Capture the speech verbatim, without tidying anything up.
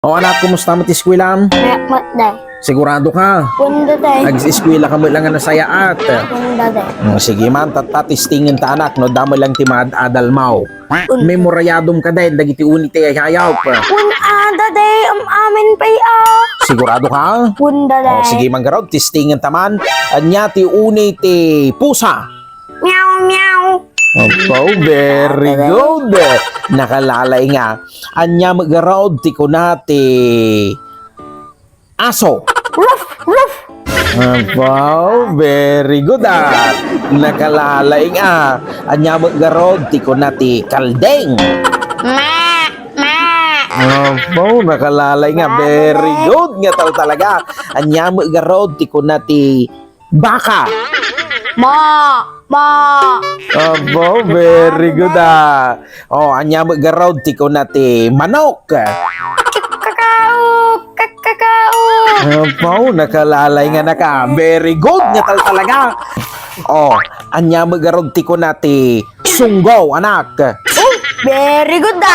O anak, kumusta met ti eskuelam? Mayat met, Day. Sigurado ka? Wen da, Day. Nag-eskuela ka met lang nga nasayaat. Wen da, Day. Hmm, sige man, tatta, testingan ta, anak, no, damo lang ti maad-adal mo. Wen. Memoriadom ka, Day, dagiti unay ti ayayawp. Wen, a, da, Day, am-amin pay, a. Sigurado ka? Wen da, Day. O, sige man garud, testingan ta man. Ania ti unay ti pusa? Meow, meow. Apo, very good. Nakalalaing a. Ania met garud ti kuna ti aso? Ruff, ruff. Apo, very good, a. Nakalalaing a. Ania met garud ti kuna ti kaldeng? Ma, ma. Apo, nakalalaing a. Very good nga taltalaga. Ania met garud ti kuna ti baka? Ma, ma. Apo, very good, a. O, ania met garud ti kuna ti manok? Kakao, kakao. Apo, nakalalaing a, anak, a. Very good nga taltalaga. O, ania met garud ti kuna ti sunggaw, anak? O, very good, a.